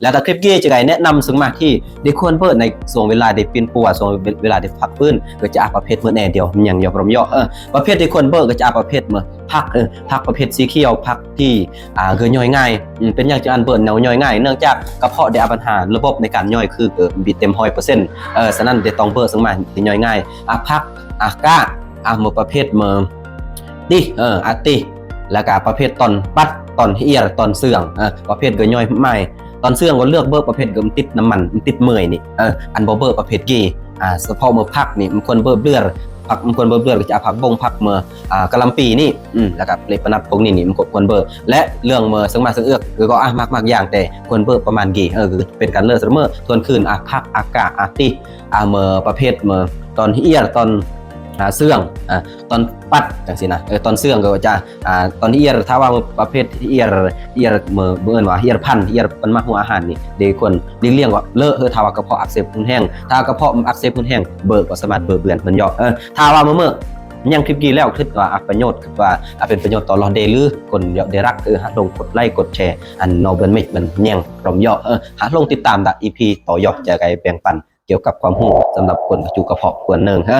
ແລ້ວຖ້າຄລິບເກຈະໄດ້ແນະນຳເຊິ່ງມາທີ່ໄດ້ຄວນເບີໃນຊ່ວງເວລາໄດ້ປິ່ນປົວ ຊ່ວງເວລາໄດ້ພັກຟື້ນ ກໍຈະອາປະເພດມື້ແນ່ດຽວ ມັນຍັງຍອມລອມເຍາະ ເອີ ປະເພດທີ່ຄວນເບີກໍຈະອາປະເພດມື້ຜັກ ເອີ ຜັກປະເພດສີຂຽວ ຜັກທີ່ ອ່າ ເກີຍ່ອຍງ່າຍ ເປັນຫຍັງຈຶ່ງອັນເບີແນວຍ່ອຍງ່າຍ ເນື່ອງຈາກກະເພາະໄດ້ອາບັນຫາລະບົບໃນການຍ່ອຍ ຄືເກີມີເຕັມຮ້ອຍເປີເຊັນ ເອີ ສະນັ້ນໄດ້ຕ້ອງເບີເຊິ່ງມາທີ່ຍ່ອຍງ່າຍ ອາ ຜັກ ອາ ກາ ອາ ເມີປະເພດເມີ ຕິ ເອີ ອາ ຕິ ແລ້ວກະປະເພດຕອນປັດ ຕອນຮຽນ ຕອນເຊື່ອງ ເອີ ປະເພດເກີຍ່ອຍມາຍ ຕອນເຊື່ອງກໍເລືອກເບີປະເພດເກີມັນຕິດນ້ຳມັນ ມັນຕິດເມື່ອຍນີ້ ເອີ ອັນບໍ່ເບີປະເພດເກ ອາ ສະເພາະເມີຜັກນີ້ມັນຄວນເບີເບືອ ຜັກມັນຄວນເບີເບືອ ກໍຈະເອົາຜັກບົ້ງ ຜັກເມີ ອາ ກະຫຼ່ຳປີນີ້ ອືມ ແລ້ວກໍເລະປະນັດພວກນີ້ນີ້ມັນກໍຄວນເບີ ແລະເລື່ອງເມີເຊິ່ງມາເຊິ່ງເອືອກ ກໍ ອາ ໝາກ ໝາກຢາງ ແຕ່ຄວນເບີປະມານເກ ເອີ ກໍເປັນການເລີສະເໝີ ທວນຄືນ ອາ ຜັກ ອາ ກາ ອາ ຕິ ອາ ເມີປະເພດເມີຕອນຮຽນ ຕອນ ອາ ເຊື່ອງ ອາ ຕອນປັດ ຈັ່ງຊີ້ນະ ເອີ ຕອນເຊື່ອງກໍຈະ ອາ ຕອນຮຽນ ຖ້າວ່າປະເພດຮຽນ ຮຽນເມີ ເອີ້ນວ່າຮຽນພັນ ຮຽນມັນມາຫົວອາຫານນີ້ ເດຄວນຫຼີກລ່ຽງວ່າເລີະ ເອີ ຖ້າວ່າກະເພາະອັກເສບຮຸນແຮງ ຖ້າກະເພາະອັກເສບຮຸນແຮງ ເບີກໍສາມາດເບີເບືອນມັນເຍາະ ເອີ ຖ້າວ່າເມີເມີຍັງຄລິບເກແລ້ວ ຄິດວ່າ ອາ ປະໂຫຍດ ຄິດວ່າ ອາ ເປັນປະໂຫຍດຕໍ່ລອດເດ ຫຼືຄົນເດຮັກ ເອີ ຫາກລົງກົດໄລກົດແຊ ອັນນໍເບີນມິກມັນແຍງລອມເຍາະ ເອີ ຫາກລົງຕິດຕາມດະອີພີຕໍ່ເຍາະ ຈະໄດ້ແບ່ງປັນ ກ່ຽວກັບຄວາມຮູ້ສຳລັບຄົນຈຸກະເພາະຄົນໜຶ່ງ ເອີ